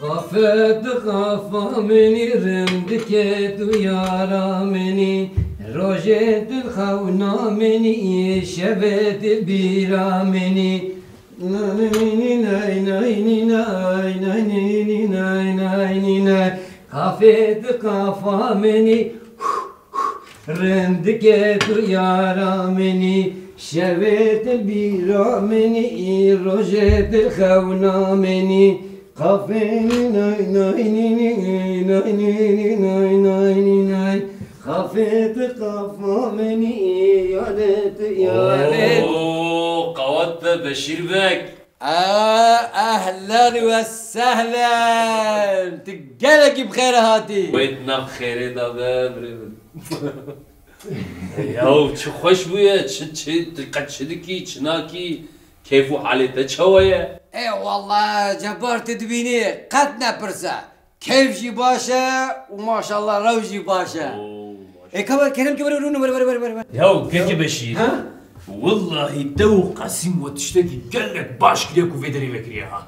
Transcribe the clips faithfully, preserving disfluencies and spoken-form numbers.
Qafe tu qafa min î, rindikê tu yara min î, rojê tu xewna min î, şevê tu bîra min î. Nay, nay, nay, nay, nay, nay, nay, nay, nay, nay, nay, nay. Qafe tu qafa min î, rindikê tu yara min î, şevê tu bîra min î, rojê tu xewna min î. Qafê min nay nay nî nî nay nî nî nay nay nî nay. Qafê tu qafa min î, yadê tu yadê. Oo, qewat be Beşîr Beg. Aa, ehlen ve sehlen. Tu gelekî bi xêr hatî. Wê di nav xêrê de be, birê min. Yaw, çi xweş bûye, çi, çi, tu qet çi dikî, çi nakî, keyf û halê te çawa ye? Ê wallah, Cebar, tu dibînî, qet nepirse. Keyf jî baş e û maşallah rew jî baş e. Oo, maşallah. Ê, ka were, kerem ke were, rûne, were, were, were, were. Yaw, keke Beşîr. Ha? Wellahî te û Qasîm we tiştekî gelek baş kiriye ku vê derê vekiriye ha.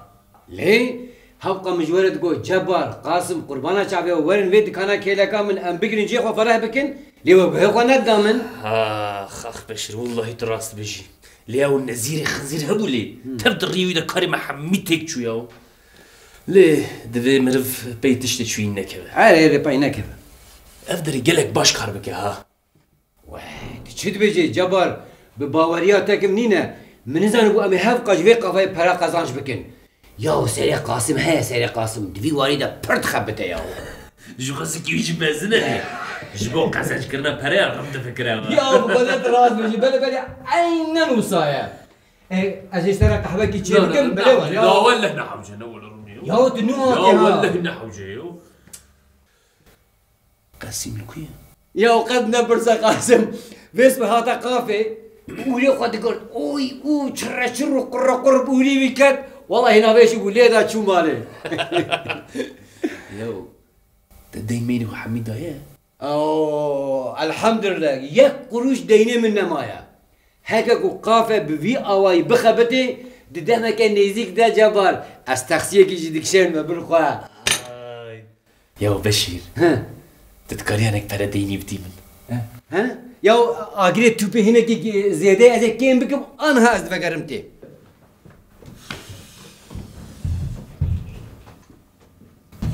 Lê hewqa min ji we re digot, Cebar, Qasim, qurbana çavê we, werin vê dikana kêleka min, em bigrin cihê xwe fereh bikin, lê we guhê xwe nedida min. Ax, ax Beşîr, wellahî tu rast dibêjî. Lê ew nezîrê xizîr hebû lê, Hmm. tev di rîyê wî de karê me hemî têk çû ya. Lê divê miriv pey tiştê çûyîn nekeve. Erê, erê, pey nekeve. Ev derê gelek baş kar bike ha. Weh, tu çi dibêjî Cebar? Bi baweriya te kim nîne. Min nizanibû em ê hevqa ji vê qafayê pere qezanc bikin. Yaw serê Qasim heye, serê Qasim. Di vî warî de pir dixebite yaw. Ji xwe zikî wî jî mezin e. Ji bo qezenckirina pereya rim difikire. Yaw bi xwe de tu rast bêjî. Belê, belê, eynen wisa ye. E, ez ê ji te re qehwekî çêbikim, belê were ya. La welleh ne hewce ne were rûnê. Yaw tu nû hatî ha. La welleh ne hewce yo. Qasîm li ku ye? Ya qet nepirse Qasim. Vês bi hate qafê. Ûrê xwe digirt. Oy, û çirreçir û qurrequr bi ûrî wî ket. Wallahî navêşî bû lê da çû malê. Yaw, te deyn meynî xwe hemî daye? Oo, elhamdulillah. Yek qurûş deynê min nemaye. Heke ku qafe bi vî awayî bixebitê, di demeke nêzîk de Cebar, ez texsiyekî jî dikişênime bin xwe. Ay. Yaw Beşîr, He. tu dikarî hinek pere deynî bidî min? He? He? Yaw agirê tûpê hinekî zêde ez ê kêm bikim, anha ez divegerim tê.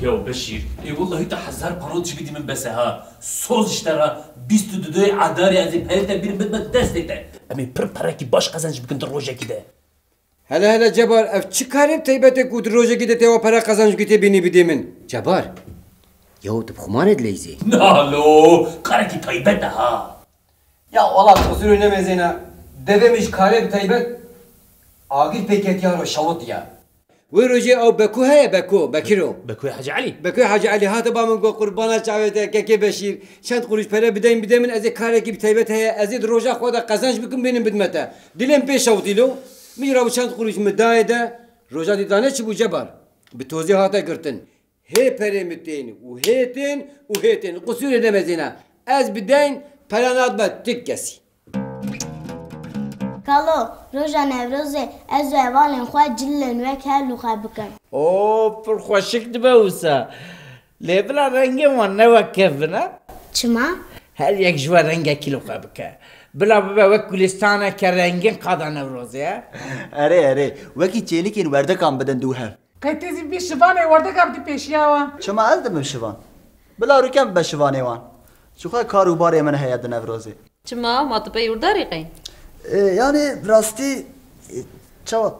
Yaw Beşîr, ê wellahî tu hezar parot jî bidî min bes e ha. Soz ji te re bîst û du doyê Adarê ez ê perê te bînim bidime destê te. Em ê pir perekî baş qezenc bikin di rojekî de. Hele hele Cebar, ev çi karê bi teybet e ku di rojekî de te wa pere qezenc bikî tê bînî bidê min? Cebar, yaw tu bi xumanê dileyzê. Na lo, karekî taybet e ha. Ya wala tu qusûrê nemêzêne, devê min ji karê bi teybet agir pê ketiya ro şewitiye. Wê rojê ew Beko heye, Beko, Bekiro. Bekoyê Hacı Elî. Bekoyê Hacı Elî hate ba min got, qurbana çavê te kekê Beşîr, çend qurûş pere bideyn bide min, ez ê karekî bi teybet heye, ez ê di roja xwe de qezenc bikim bênim bidime te. Dilê min pê şewitî lo, min jî rabû çend qurûş min dayê de, roja dî dane çi bû Cebar? Bi tozî hate girtin. Hê perê min tên û hê tên û hê tên. Qusûrê nemezêne. Ez bi deyn pere nadime ti kesî. Kalo, roja Newrozê ez û hevalên xwe cilên wek hev li xwe bikin. O, pir xweşik dibe wisa. Lê bila rengên wan ne wek kevin e. Çima? Her yek ji we rengekî li xwe bike. Bila bibe wek gulistaneke rengîn qada Newrozê e. Erê, erê. Wekî çêlikên werdekan bidin dû hev. Qey tê zî bî şivanê werdeka bidî pêşiya wan. Çima ez dibim şivan? Bila rûkem bibe şivanê wan. Ji xwe kar û barê min heye di Newrozê. Çima? Ma tu pey ûrdarî qey? E, yani rastî, e, çawa?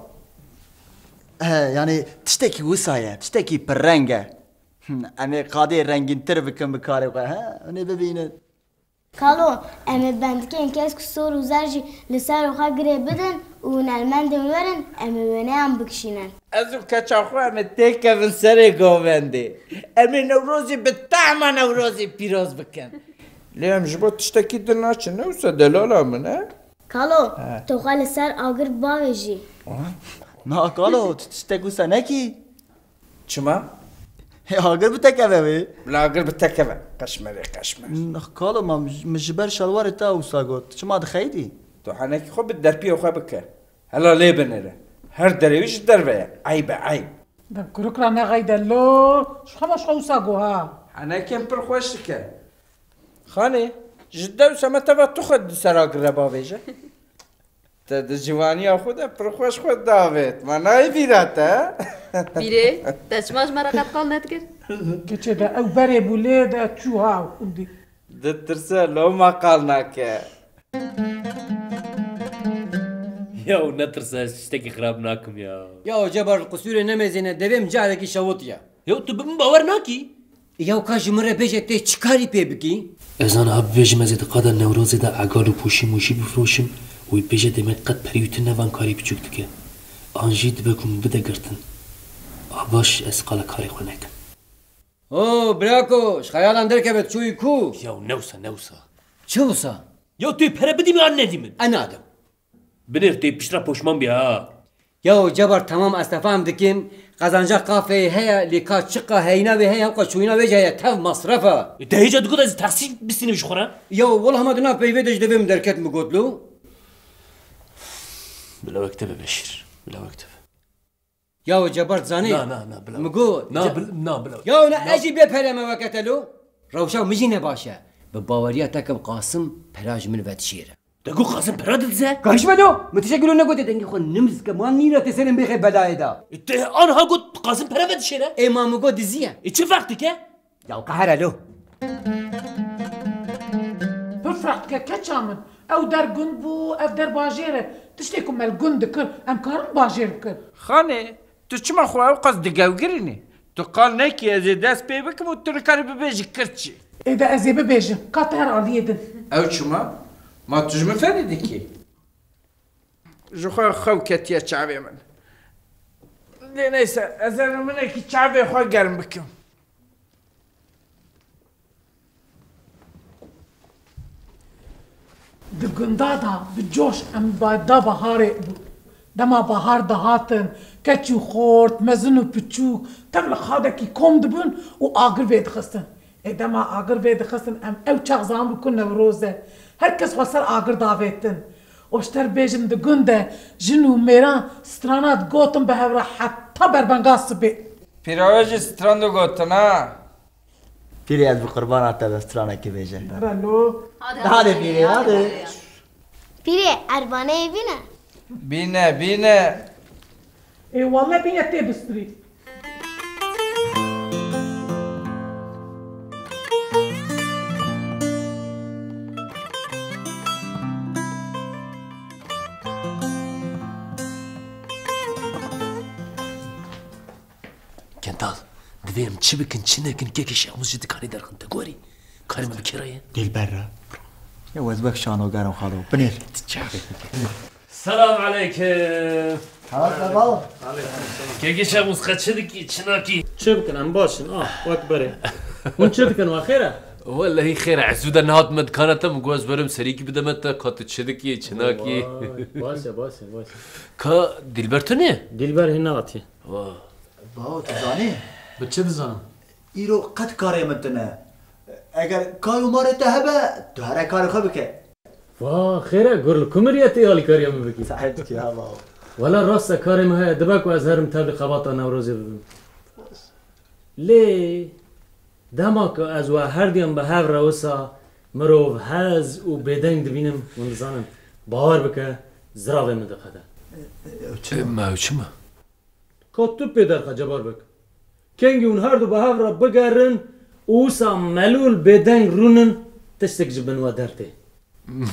He, yani tiştekî wisa ye, tiştekî pirreng e. Him, em ê qadê rengîntir bikin bi karê xwe, he? Hûn ê bibînin. Kalo, em ê bendikên kesk û sor û zer jî li ser xwe girê bidin û hunermendên werin em ê wêneyan bikişînin. Ez û keça xwe em ê têkevin serê govendê. Em ê Newrozê bi tehma Newrozê pîroz bikin. Lê em ji bo tiştekî din naçin, ne wisa delala min e? Kalo, He. tu xwe li ser agir bavêjî. Na Kalo, tu tiştek wisa nekî? Çima? Hê, agir bi te keve wê. Bila agir bi te keve. Qeşmerê qeşmer. Nax Kalo, ma min ji ber şalwarê te wisa got. Çima dixeyidî? Tu henekî xwe bi derpiyê xwe bike. Hela lê binêre. Her derê wî ji derve ye. Eyb e, eyb. Dem kuruk ra nexeyde lo, ji xwe ma ji xwe wisa go ha. Henekin pir xweş dike. Xanê, ji dewsa me teva tu xwe di ser agir re bavêje. Te di ciwaniya xwe de pir xweş xwe davêt. Ma nayê vîra te? Pîrê, te çima ji me re qet qal nedikir? Keçê de ew berê bû lê de çû ha û dî. Ditirse loma qal nake. Ya netirse, ez tiştekî xirab nakim ya. Ya Cebar, qisûrê nemêzêne, devê min carekî şewotiye. Ya tu bi min bawer nakî? Ya ka ji min re bêje tê çi karî pê bikî? Ez ana bibêjim ez ê di qada Newrozê de egal û pûşî mûşî bifroşim û wî bêje dê me qet perî wî tune van karî biçûk dike. An jî dibe ku min bide girtin. A baş ez qala karê xwe nekim. Ho, birako, ji xeyalan derkeve, tu çûyî ku? Ya newsa, newsa. Çi wisa? Ya tu yê pere bidî min an nedî min? E nadim. Binêr, tu yê piştre poşman bî ha. Ya Cebar, temam, ez te fehm dikim. Qezanca kafeyê heye, lê ka çiqa heyîna wê heye, hewqa çûyîna wê jî heye, tev masref e. E, te hêca digot ez taksî bistînim ji xwe re? Ya wela hema di nav peyvê de ji devê min derket, min got lo. Bila wek te be Beşîr, bila wek te be. Ya Cebar, zanî? Na, na, na, bila. Min got, Na, Ce- bil- na, bila. Ya ne, ez jî bê pere me weke te lo. Rewşa min jî ne baş e. Bi baweriya te ke bi Qasim pera ji min vedişêre. Te got Qasim pera didize? Karışma do. Min tiştekî lo negotê, dengê xwe nims dike. Man nîna tê serê min bêxe belayê de. E, te anha got Qasim pera vedişêre? Ê ma min got diziye. E, çi ferq dike? Ya qehre lo. Pir ferq dike keça min. Ew der gund bû, ev der bajêr e. Tiştê ku me li gund dikir, em karin bajêr bikir. Xanê, tu çima xwe ew qas digewgirînî? Tu qal nekî ez ê dest pê bikim û tu nikarî bibêjî kirçî. Ê de ez ê bibêjim, ka tu her aliyê din. Ew çima? Ma tu ji min fedî dikî? Ji xwe xew ketiye çavê min. Lê neyse, ez ê riminekî çavê xwe germ bikim. Di gunda de bi coş em ba-, da baharê bû. Dema bahar dihatin, keç û xort, mezin û piçûk, tev li xadekî kom dibûn û agir vêdixistin. Ê dema agir vêdixistin, em ew çax zanibû ku Newroz e. Her kes xwe ser agir davêtin. Û ji te re bêjim, di gund de jin û mêran strana digotin bi hev re heta berbenga sibê. Pîra we jî stran digotin ha. Pîrê, ez bi qurbana te be, stranekê bêje. Belo. Hadi pîrê, hadi. Pîrê, erbaneyê bîne. Bîne, bîne. Ê welle bîne tê bistirî. Kendal, divê em çi bikin, çi nekin, kekê Şêxmûs jî dikanê derxin te gorî. Karê min bi kê re ye? Dilber re. Ya ez wek şanogerim xalo. Binêr. Çaxê. Selam aleykum. Ha, selam. Kekê Şêxmûs, qe çi dikî, çi nakî? Çi bikin, em baş in. Ah, wek berê. Hûn çi dikin, wa xêr e? Wellehî xêr e. Ez zû de nehatime dikana te, min got ez berim serîkî bideme te, ka tu çi dikî, çi nakî. Vay, baş e, baş e, baş e. Ka Dilber tune? Dilber hîn nehatiye. Wa. Bawo, tu zanî? Bi çi dizanim? Îro qet karê min tune. Eger kar û marê te hebe, tu here karê xwe bike. Va, xêr e, gur li ku miriyê tê alîkariya min bikî? Sahib dikî, ha, bawo. Wela rast e, karê min heye, dibe ku ez herim tevlî xebata Newrozê bibim. Lê dema ku ez we herdiyan bi hev re wisa mirov hez û bêdeng dibînim, hûn dizanin, bawer bike, ziravê min diqede. Ew çi? E, me ew çi me? Ka tu pê derxe Cebar Beg. Kengî hûn her du bi hev re bigerin û wisa melûl bêdeng rûnin, tiştek ji bin we dertê.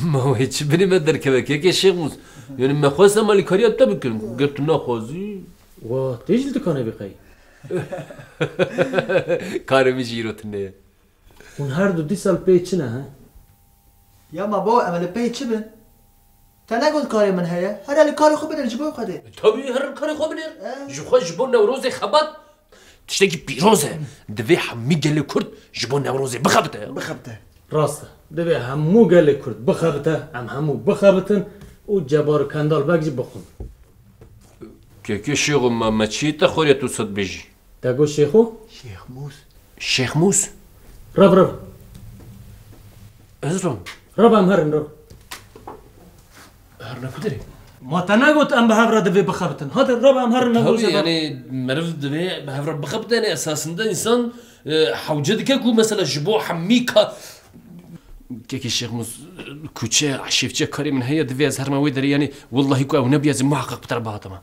Ma wê çi binê me derkeve kekê Şêxmûs? Yanî me xwest em alîkariya te bikin. Ger tu naxwazî. Wa tê jî li dikanê bî qey? Karê min jî îro tune ye. Hûn her du dîsa li pey çi ne, he? Ya ma bo em li pey çi bin? Te negot karê min heye? Here li karê xwe binêr ji bo Xwedê. E, tabî here li karê xwe binêr. E? Ji xwe ji bo Newrozê xebat tiştekî pîroz e. Divê hemî gelê Kurd ji bo Newrozê bixebite. Bixebite. Rast e. Divê hemû gelê Kurd bixebite, em hemû bixebitin û Cebar û Kendal Beg jî bixwin. Kekê Şêxo, me, me çiyê te xwariye tu sed bêjî? Te got Şêxo? Şêxmûs. Şêxmûs? Rev, rev. Ez rom. Rev em herin, rev. Herine ku derê? Ma te negot em bi hev re divê bixebitin? Hadi rabe em herin. Tabii, nagose yani meriv divê bi hev re bixebite, yani esasında insan, e, hewce dike ku mesela ji bo hemî ka-, Kekê Şêxmûs, kuçe, eşêfçiya karê min heye, divê ez herime wê derê, yani wellahî ku ew nebiya ez ê muheqeq bi te re bihatime.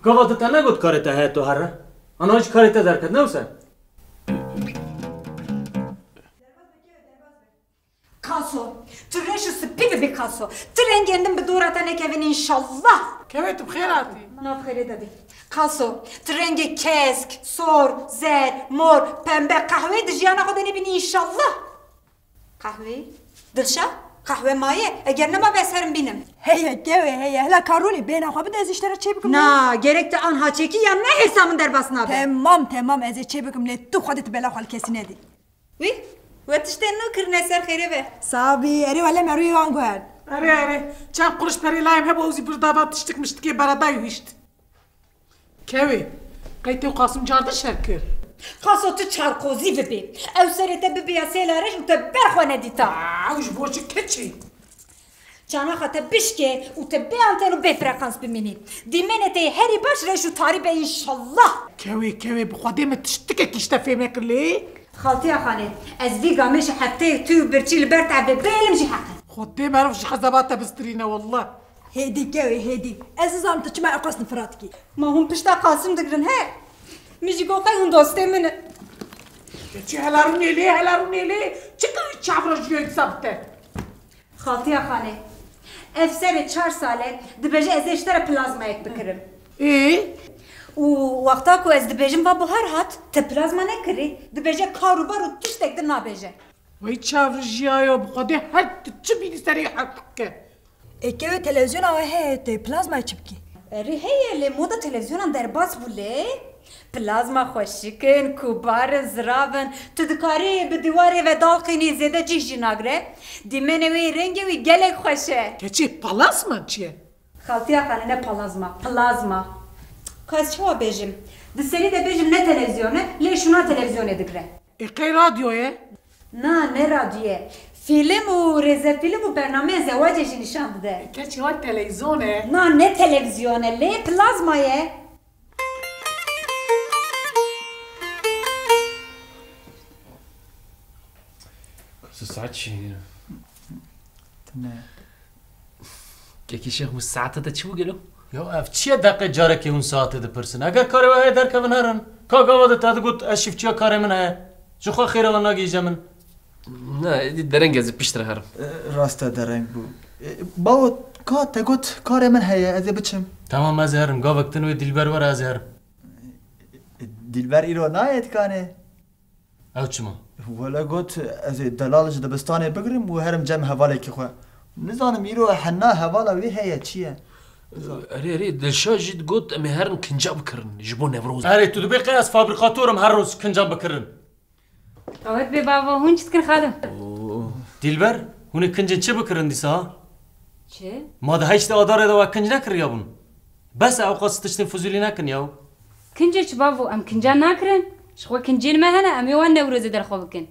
Gava tu te negot karê te heye tu here? Ana jî karê te derket, ne wisa? Kaso, tu reş û spî bibî Kaso. Tu rengên din bi dora te nekevin înşallah. Kevê tu bi xêr hatî. Nav xêrê de bî. Kaso, tu rengê kesk, sor, zer, mor, pembe, qehweyî di jiyana xwe de nebînî înşallah. Qehweyî? Dilşa, qehwe maye? Eger nema be ez herim bînim. Heye kewê heye. Hela karûnî bêhna xwe bide ez ji te re çê bikim. Na, gerek te anha çêkî yan ne hêrsa min derbas nabe. Temam temam ez ê çê bikim lê tu xwedê tu bela xwe li kesî nedî. Wî, we tiştên nû kirine ser xêrê be. Sabî, erê wele me rûyê wan guhert. Erê, erê, çend quruş perê layê min hebû ew zî bir dava tiştik miştikê beredayî hişt. Kewê, qey tê û Qasim car de şer kir? Qaso tu çarqozî bibî. Ew serê te bibiya sêla reş û te ber xwe nedîta. Aa, ew ji bo çi keçê? Çanaxa te bişkê û te bê anten û bê freqans bimînî. Dîmenê te yê herî baş reş û tarî be înşallah. Kewê, kewê, bi Xwedê min tiştikekî ji te fêm nekir lê. Xaltiya Xanê, ez vî gamê ji hefteyek tûy û birçî li ber te bê bêlim jî heq e. Xwedê meriv ji hezaba te bistirîne wallah. Hêdî kewê, hêdî. Ez nizanim tu çima ew qas nifrat kî. Ma hûn pişta Qasim digirin he? Min jî got qey hûn dostê min in. Keçî hela rûnê lê, hela rûnê lê. Çi kirî çavra ji wê disa bi te? Xaltiya Xanê, ev serê çar sal e, dibêje ez ê ji te re plazmayek bikirim. Ê? Û wexta ku ez dibêjim va buhar hat, te plazma nekirî, dibêje kar û bar û tiştek din nabêje. Wey çavrijiyayo, bi Xwedê her tu çi bînî serê heq ke. Ê kewê televîzyona we heye, tu yê plazmayê çi bikî? Erê heye, lê moda televîzyonan derbas bû lê. Plazma xweşik in, kubar in, zirav in. Tu dikarî bi dîwarê ve dalqînî, zêde cih jî nagre. Dîmenê wê yê rengê wî gelek xweş e. Keçê, palasma çi ye? Xaltiya Xanê, ne palazma, plazma. Ka ez çawa bêjim? Di serî de bêjim ne televîzyon e, lê şûna televîzyonê digre. Ê qey radyo ye? Na, ne radyo ye. Fîlm û rêzefîlm û bernameyên zewacê jî nîşan dide. Ê keçê, wa televîzyon e. Na, ne televîzyon e, lê plazma ye. Kuzê saet çi ye? Tune. Kekî Şêx, hûn saete de çi bû gelo? Ya ev çi ye deqê carekê hûn saetê dipirsin? Eger karê we heye derkevin herin. Ka gava de te digot ez şîvçiya karê min heye. Ji xwe xêra wan nagihîje min. Na, êdî dereng ez ê piştre herim. E, rast e dereng bû. E, bawo, ka te got karê min heye, ez ê biçim. Tamam, ez ê herim. Gavek din wê Dîlber were, ez ê herim. E, Dîlber îro nayê dikanê? Ew çima? Wele got, ez ê delal ji dibistanê bigirim û herim cem hevalekî xwe. Nizanim îro hena hevala wê heye çi ye? Erê, erê, Dilşa jî digot em ê herin kinca bikirin ji bo Newrozê. Erê, tu dibê qey ez fabrîkatorim her roz kincan bikirin? Dawet bê bavo, hûn çi dikin xalo? Dîlber, hûn ê kincên çi bikirin dîsa? Çi? Ma di heştê Adarê de we kinc nekiriyabûn? Bes e, ewqas tiştên fizûlî nekin yaw. Kincê çi bavo, em kincan nakirin? Ji xwe kincên me hene, em ê wan Newrozê derxwe bikin.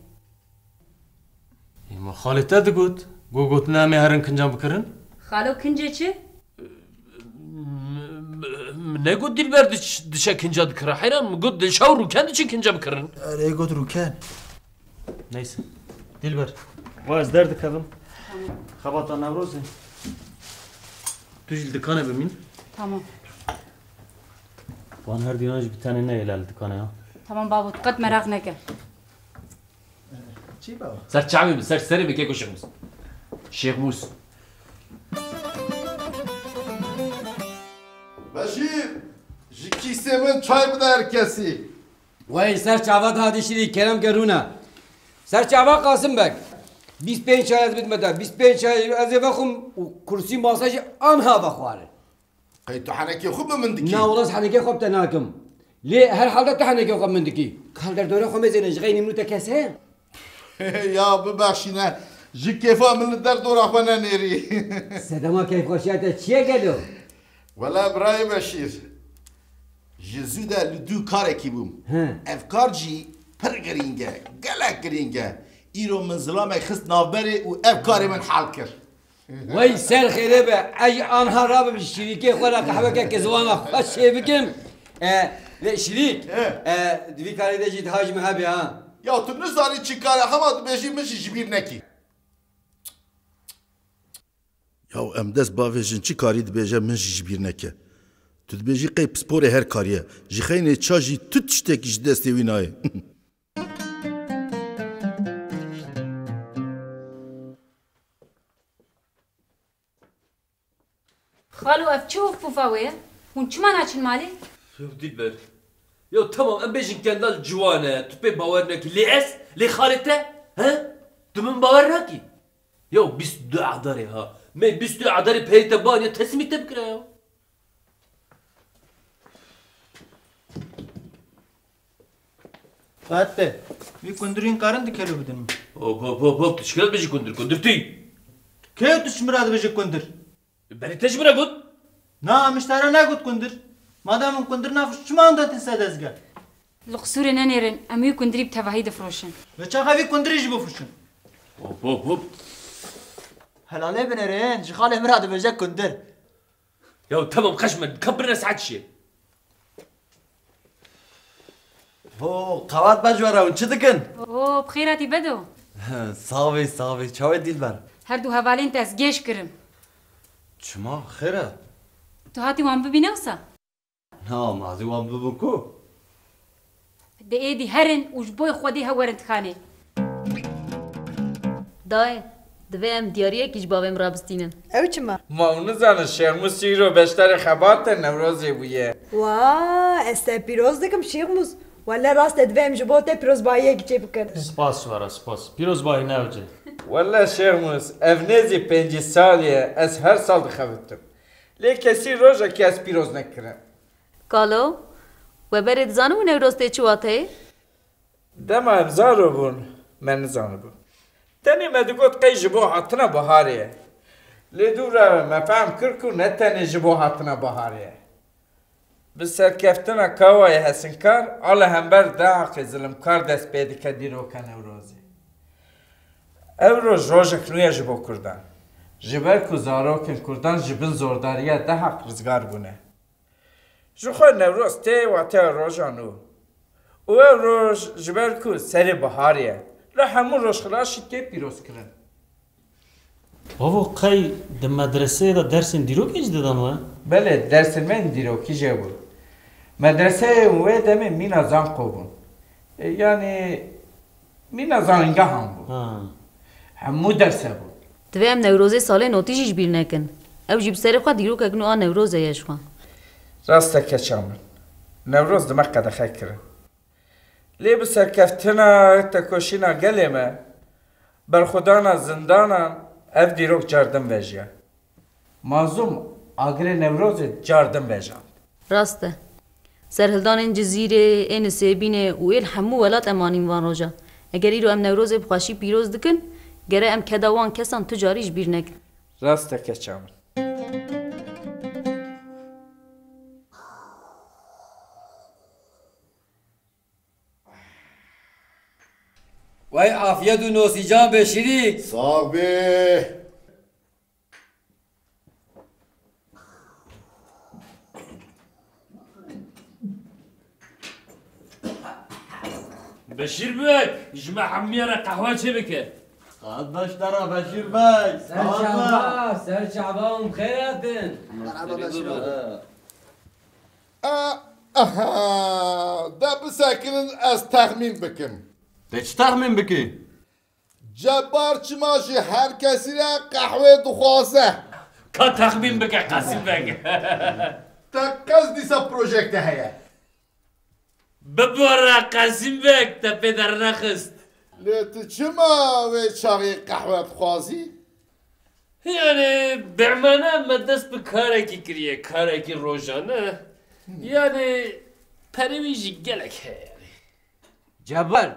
Ê, ma xalê te digot, got, gotin em ê herin kincan bikirin? Xalo, kincê çi? Min negot Dîlber diç-, diçe kinca dikira. Heyran, min got Dilşa û Rûken diçin kinca bikirin. Erê, got Rûken. Neyse. Dîlber, va ez derdikevim. Xebata Newrozê. Tu jî li dikanê bimîn. Tamam. Wan her diyan jî bi tenê neyê li dikanê ya. Tamam babo, tu qet meraq neke. Çi baba? Ser çavê min, ser serê min keko Şêxmûs. Şêxmûs. Beşîr, ji kîsê min çay bide her kesî. Wey, ser çava dadî şirî, kerem ke rûne. Ser çava Qasim Beg. Bîst pênc çay ez bidime te. Bîst pênc çay ez ê vexwim û kursî masa jî anha vexwarin. Qey tu henekê xwe bi min dikî? Na, wela ez henekê xwe bi te nakim. Lê her halde tu henekê xwe bi min dikî. Kal derdora xwe mêzêne, ji xeynî min û te kes heye? Ya bibexşîne, ji kêfa min li derdora xwe nenêrî. Sedema keyfxweşiya te çi ye gelo? Wela birayê Beşîr, ji zû de li dû karekî bûm. He. Ev kar jî pir girîng e, gelek girîng e. Îro min zilamek xist navberê û ev karê min hal kir. Wey ser xêrê be, ez jî anha rabim ji şirîkê xwe re qehweke ke ziwana xwe çê bikim. E, lê şirîk, He. e, di vî karê de jî diha ji min hebê ha. Ya tu nizanî çi kar e, hema dibêjî min jî ji bîr nekî. Yaw em dest bavêjin, çi karî dibêje min jî ji bîr neke. Tu dibêjî qey pisporê her karî ye. Ji xeynê ça jî tu tiştekî ji destê wî nayê. Xalo, ev çi ûf pûfa wê ye? Hûn çima naçin malê? Ya Dilber. Ya tamam, em bêjin Kendal ciwan e, tu pê bawer nekî. Lê ez, lê xalê te, he? Tu min bawer nakî? Ya bîst û du Adarê ha. Me bîst û du Adarê perê te baniye, teslîmî te bikira ya. Fatih, vî kundirîn karin dikelo bidin min. Hop, hop, hop, hop, tu çiqas bêjî kundir, kundir tî. Kê tu ji min re dibêjî kundir? Berê te ji min re got. Na, min ji te re negot kundir. Madem min kundir nefroş, çima hûn detin ser dezgeh? Li qisûrê nenêrin, em wî kundirî bi tevahî difroşin. Ve çaxa vî kundirî jî bifroşin. Hop, hop, hop. Helalê binêrin, ji xalê min re dibêje kundir. Ya tamam, qeş me, ka birine saet şiye. Ho, qewat be ji we re, hûn çi dikin? Ho, bi xêr hatî Bedo. Sax bî, sax bî. Çawa yî Dilber? Her du hevalên te ez gêj kirim. Çima? Xêr e? Tu hatî wan bibîne wisa? Na, ma ez ê wan bibim ku? Di êdî herin û ji bo Xwedê hew werin dikanê. Dayê, divê em diyariyekî ji bavê min re bistînin. Ew çima? Ma hûn nizanin Şêxmûs îro beşdarê xebatê Newrozê bûye. Wa, ez te pîroz dikim Şêxmûs. Wele rast e, divê em ji bo te pîrozbahiyekî çêbikin. Spas ji we re, spas. Pîrozbahî ne ewce. Wele Şêxmûs, ev nêzî pêncî salî ye, ez her sal dixebitim. Lê kesî rojekî ez pîroz nekirim. Kalo, we berê dizanibû Newroz tê çi wateyê? Dema em zaro bûn, me nizanibû. Tenê me digot qey ji bo hatina biharê ye. Lê dû re me fehm kir ku ne tenê ji bo hatina biharê ye. Bi serkeftina Kawayê Hesinkar, a li hember Dehaqê zilimkar dest pê dike dîroka Newrozê. Ew roj rojek nû ye ji bo Kurdan. Ji ber ku zarokên Kurdan ji bin zordariya Dehaq rizgar bûne. Ji xwe Newroz tê wateya roja nû. Û ev roj ji ber ku serê biharê ye, li hemû rojhilat jî tê pîrozkirin. Bavo, qey di medreseyê de dersên dîrokê jî didan we? Belê, dersên me ên dîrokî jî hebûn. Medreseyên wê demê mîna zanqo bûn. E, yanî mîna zanîngehan bûn. Ha. Hemû ders hebûn. Divê em Newrozê salê notî jî ji bîr nekin. Ew jî bi serê xwe dîrokek nû a Newrozê ye ji xwe. Rast e keça min. Newroz di me qedexe kirin. Lê bi serkeftina tekoşîna gelê me, berxwedana zindanan, ev dîrok car din vejiya. Mazlûm agirê Newrozê car din vejand. Rast e. Serhildanên Cizîrê, ê Nisêbînê û ê li hemû welat em anîn van roja. Eger îro em Newrozê bi xweşî pîroz dikin, gere em keda wan kesan tu carî ji bîr nekin. Rast e keça min. Wey afiyet û nosîcan be şirîk. Sax be. Beşîr Beg, ji me hemiya re qehwe çêbike. Saet beş te re Beşîr Beg. Ser çava, ser çava û bi xêr hatin. Merhaba Beşîr Beg. E, aha, de bisekinin ez texmîn bikim. Te çi texmîn bikî? Cebbar çima ji her kesî re qehwê dixwaze? Ka texmîn bike Qasîm Beg. Te qez dîsa projek te heye? Bibore Qasîm Beg, te pê dernexist. Lê tu çima wê çaxê qehwe dixwazî? Yanî bêmane me dest bi karekî kiriye, karekî rojane. Yanî perê wî jî gelek heye yanî. Cebbar,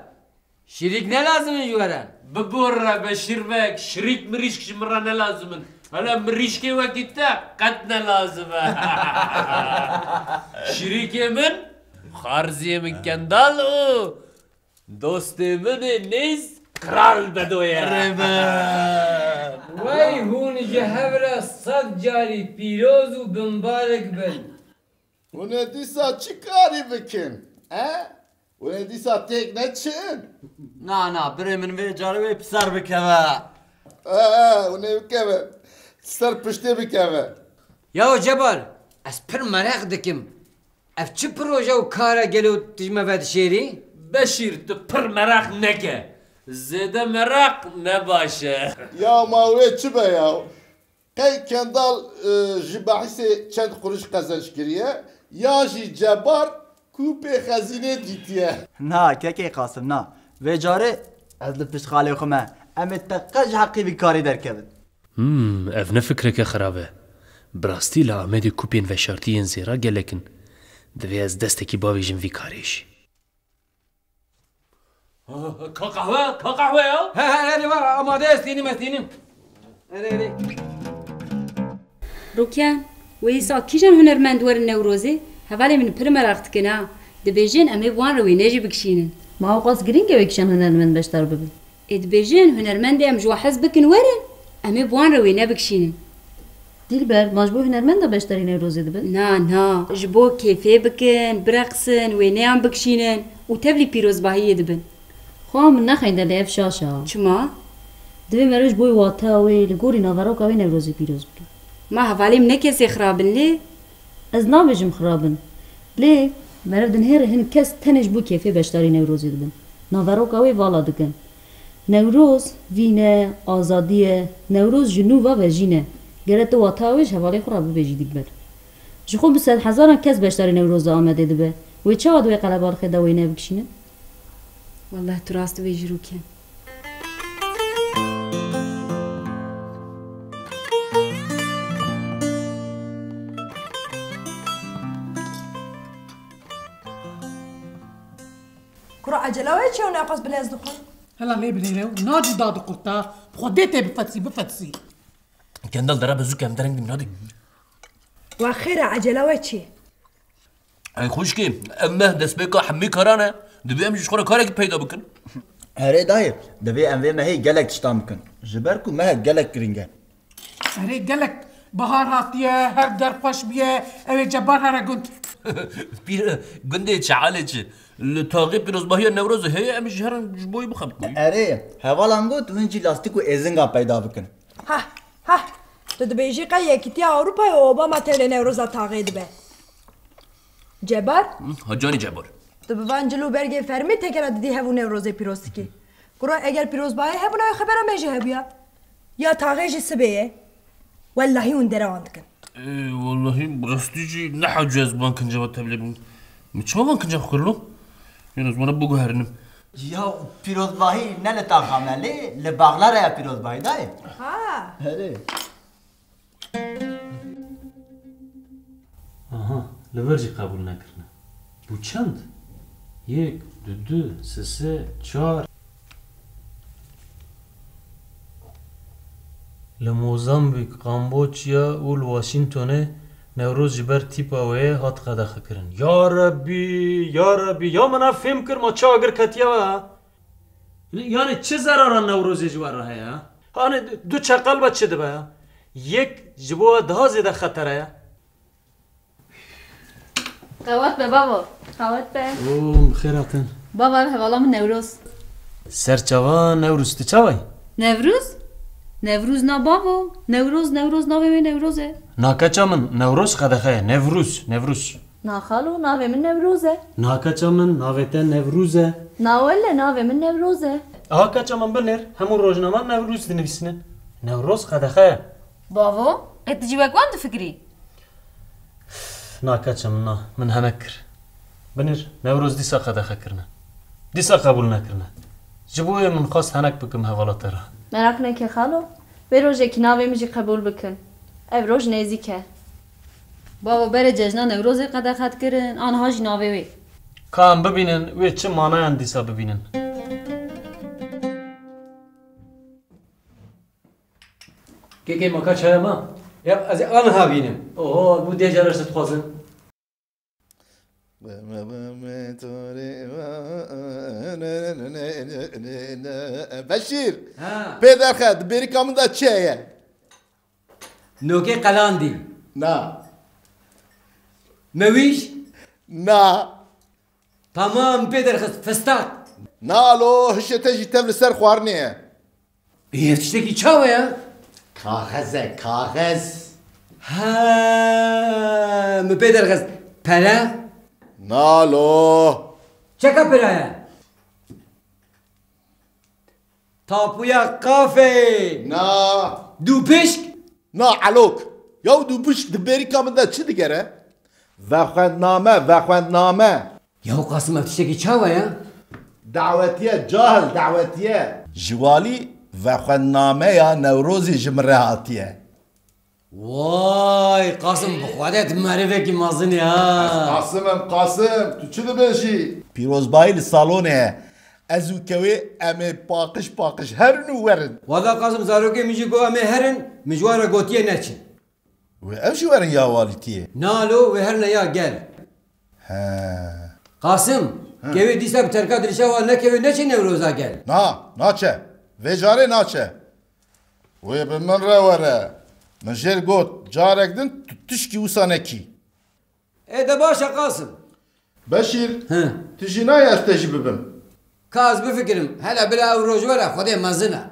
şirîk ne lazim in ji we re? Bibore Beşîr Beg, şirîk mirîşk ji min re ne lazim in. Hele mirîşkê wekî te qet ne lazim e. Şirîkê min, xarziyê min Kendal û dostê min ê nêz Kral Bedo ye. Rêbe. Wey hûn ji hev re sed carî pîroz û bimbarek bin. Hûn ê dîsa çi karî bikin? He? Hûn ê dîsa têk neçin? Na, na, birê min vê carê wê bi ser bikeve. E, e, hûn ê bikeve. Ser piştê bikeve. Yaw Cebar, ez pir meraq dikim. Ev çi proje û kar e gelo tu ji me ve dişêrî? Beşîr, tu pir meraq neke. Zêde meraq ne baş e. Ya ma wê çi be ya? Qey Kendal, e, ji behîsê çend quruş qezenc kiriye, ya jî Cebar kûpê xezînê dîtiye? Na, kekê Qasim, na. Vê carê ez li pişt xalê xwe me. Em ê teqe ji heqî vî karî derkevin. Hmm, ev ne fikreke xirab e. Bi rastî li Amedê kûpên veşartî yên zêra gelek in. Divê ez destekî bavêjim vî karê jî. Ka qehwe, ka qehwe ya? He, he, erê, va, amade, ez tînim, ez tînim. Erê, erê. Rûken, wê îsa kîjan hunermend werin Newrozê? Hevalê min pir meraq dikin ha. Dibêjin em ê bi wan re wêne jî bikişînin. Ma ew qas girîng e wê kîjan hunermend beşdar bibin? Ê dibêjin hunermendê em ji we hez bikin werin, em ê bi wan re wêne bikişînin. Dîlber, ma ji bo hunermenda beşdarî Newrozê dibin? Na, na, ji bo kêfê bikin, bireqsin, wêneyan bikişînin û tevlî pîrozbahiyê dibin. Xweha min nexeynde lê ev şaş e. Çima? Divê meriv ji bo wateya wê li gorî naveroka wê Newrozê pîroz bike. Ma hevalê min ne kesê xirab in lê? Ez nabêjim xirab in. Lê meriv dinihêre hin kes tenê ji bo kêfê beşdarî Newrozê dibin. Naveroka wê vala dikin. Newroz vîn e, azadî ye. Newroz ji nû ve ve jîn e. Gere tu wateya wê ji hevalê xwe re bibêjî Dîlber. Ji xwe bi sedhezaran kes beşdarî Newroza Amedê dibe. Wê çawa di wê qelebalixê de wêne bikişînin? Welleh tu rast dibêjî Rûken. Kuro ecela we çi ew neqas bilez dixwin? Hela lê binêre û nadî da diqurta. Xwedê tê bifetsî, bifetsî. Kendal dere bi zû kem dereng dîm nadî. Wa xêr e, ecela we çi? Ey xwişkê, ev meh destpêka hemî karan e. Divê em jî ji xwe re karekî peyda bikin. Erê dayê, divê em vê mehê gelek tiştan bikin. Ji ber ku mehek gelek girîng e. Erê gelek, bahar hatiye, her der xweş bûye, ew ê Cebar here gund. Pîr, gundê çi, halê çi? Li taxê pîrozbahiya Newrozê heye, em jî herin ji bo wî bixebitin. Erê, hevalan got, hûn jî lastîk û êzinga peyda bikin. Hah, hah. Tu dibêjî qey Yekîtiya Ewropayê û Obama tevlê Newroza taxê dibe. Cebar? Hı, ha canî Cebar. Tu bi van cil û bergê fermî tekera didî hev û Newrozê pîroz dikî. Kuro eger pîrozbahî hebûna, ew xebera me jî hebûya. Ya taxê jî sibê ye. Wellahî hûn derewan dikin. Ê, wellahî bi rastî jî ne hewce ez van kincava tevlê bim. Min çima van kincava xwe kir lo? Yalnız bana biguherînim. Ya pîrozbahî ne li taxa me lê li baxlara ya pîrozbahî dayê. Ha. Herê. Aha, li vir jî qebûl nekirine. Bû çend? Yek, du, du, sê, sê, çar. Li Mozambîk, Kamboçya û li Washingtonê Newroz ji ber tîpa wê yê hat qedexekirin. Ya Rebbî, ya Rebbî, ya min ev fêm kir, ma çi agir ketiye we ha? Yanî çi zerara Newrozê ji we re heye ha? Hanê du çeqel be çi dibe ya? Yek ji bo we daha zêde xetere ye. Qewet be bavo. Qewet be. Oo, bi xêr hatin. Bava, ev hevala min Newroz. Ser çava Newroz, tu çawa yî? Newroz? Newroz na bavo. Newroz, Newroz, navê wê Newroz e. Na keça min Newroz qedexe ye. Newroz, Newroz. Na xalo, navê min Newroz e. Na keça min, navê te Newroz e. Na welle, navê min Newroz e. Aha keça min binêr, hemû rojnama Newroz dinivîsînin. Newroz qedexe ye. Bavo, qê tu jî wek wan difikirî? Na keça min na, min henek kir. Binêr, Newroz dîsa qedexe kirine. Dîsa qebûl nekirine. Ji bo wê min xwest henek bikim hevala te re. Meraq neke xalo, vê rojekî navê min jî qebûl bikin. Ev roj nêzîk e. Bavo, berê cejna Newrozê qedexe dikirin, aniha jî navê wê. Ka em bibînin, wê çi manayan dîsa bibînin. Kekê, ma ka çaya ma? Ya, ez ê aniha bînim. Oho, bû dê cara ji te dixwazim. Beşîr, Ha. pê derxe, di bêrîka min de çi heye? Nokê qelandî. Na. Mewîj? Na. Tamam, pê derxist, fistaq. Na lo, hişê te jî tev li ser xwarinê ye. Ê, ev tiştekî çawa ye? Kaxez e, kaxez. Ha, min pê derxist. Pere? Na lo. Çeka pere ye? Tapuya qafê. Na. Dûpişk? Na elok. Yaw dûpişk di bêrîka min de çi digere? Vexwendname, vexwendname. Yaw Qasim, ev tiştekî çawa ye? Dawetiye, cahil, dawetiye. Ji walî vexwendnameya Newrozê ji min re hatiye. Way, Qasim, bi Xwedê tu merivekî mezin î ha. Ez Qasim im, Qasim. Tu çi dibêjî? Pîrozbayî li salonê ye. Ez û Kewê em ê paqij paqij herin û werin. Wela Qasim, zarokê min jî got em ê herin, min ji wan re gotiye neçin. Wê ev jî werin ya walîtiyê? Na lo, wê herine ya gel. He. Qasim, He. Kewê dîsa bi terka dirişa wan nekewê neçê Newroza gel. Na, naçe. Vê carê naçe. Wê bi min re were. Min jê got, carek din tu tişkî wisa nekî. Ê de baş e Qasim. Beşîr, He. tu jî nayê ez te jî bibim. Ka ez bifikirim, hele bila ew roj were, Xwedê mezin e.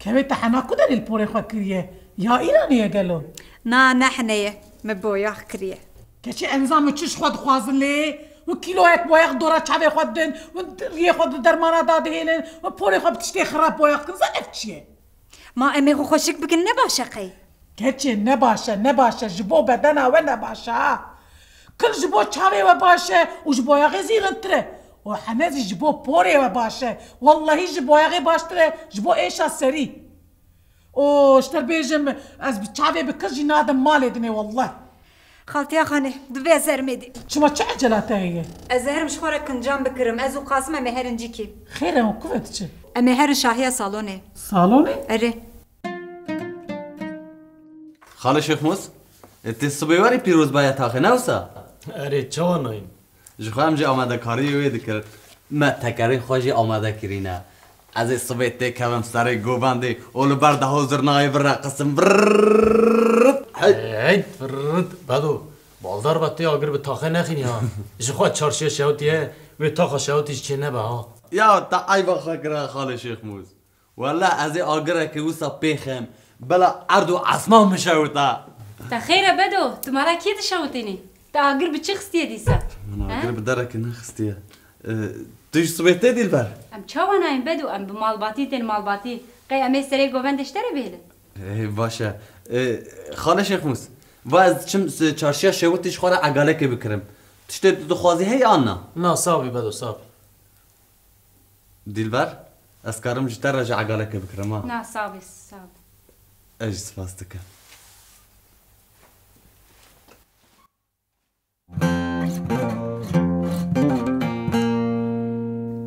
Kevê te hema ku derê li porê xwe kiriye? Ya Îranê ye gelo? Na, ne hene ye. Me boyax kiriye. Keçê enzam û çi ji xwe dixwazin lê? Û kîloyek boyax dora çavê xwe didin, û riyê xwe di dermana dadihêlin, û porê xwe bi tiştê xirab boyax dikin. Zan ev çi ye? Ma em ê xwe xweşik bikin ne baş e qey? Keçê ne baş e, ne baş e. Ji bo bedena we ne baş e ha. Kil ji bo çavê we baş e û ji boyaxê zî rindtir e. Û hene zî ji bo porê we baş e. Wellehî ji boyaxê baştir e, ji bo êşa serî. Û ji te bêjim, ez bi çavê bi kil jî nadim malê dinê welleh. Xaltiya Xanê, divê ez herim êdî. Çima çi ecela te heye? Ez ê herim ji xwe re kincan bikirim. Ez û Qasim em ê herin cîkî. Xêr e, hûn ku ve diçin? Em ê herin şahiya salonê. Salonê? Erê. Xalê Şêxmûs, e, tu sibê werî pîrozbaya taxê, ne wisa? Erê, çawa nayîn? Ji xwe em jî amadekariyê wê dikirin. Me tekerên xwe jî amade kirîne. Ez ê sibê têkevim serê govendê û li ber deho zirnayê bireqisim. Vrrrrrrt. Hey. Hey, vrrrt, Bedo. Baldar be tê agir bi taxê nexînî ha. Ji xwe çarşiya şewitî ye, wê taxa şewitî ji çê nebe ha. Ya, te eyba xwe kira xalê Şêxmûs. Wele ez ê agireke wisa pê xem. Bila erd û esman bişewita. Te xêr e Bedo, tu mala kê dişewitînî? Te agir bi çi xistiye dîsa? Min He? agir bi dereke nexistiye. E, tu ji sibê tê Dîlber? Em çawa nayên Bedo, em bi malbatî tên malbatî. Qey em ê serê govendê ji te re bihêlin? Ê, baş e. E, Xalê Şêxmûs, va ez diçim s-, çarşiya şewitî ji xwe re egalekê bikirim. Tiştê tu dixwazî heye an na? Na, sax bî Bedo, sax bî. Dîlber, ez karim ji te re jî egalekê bikirim ha? Na, sax bî, sax bî. Ez jî spas dikim.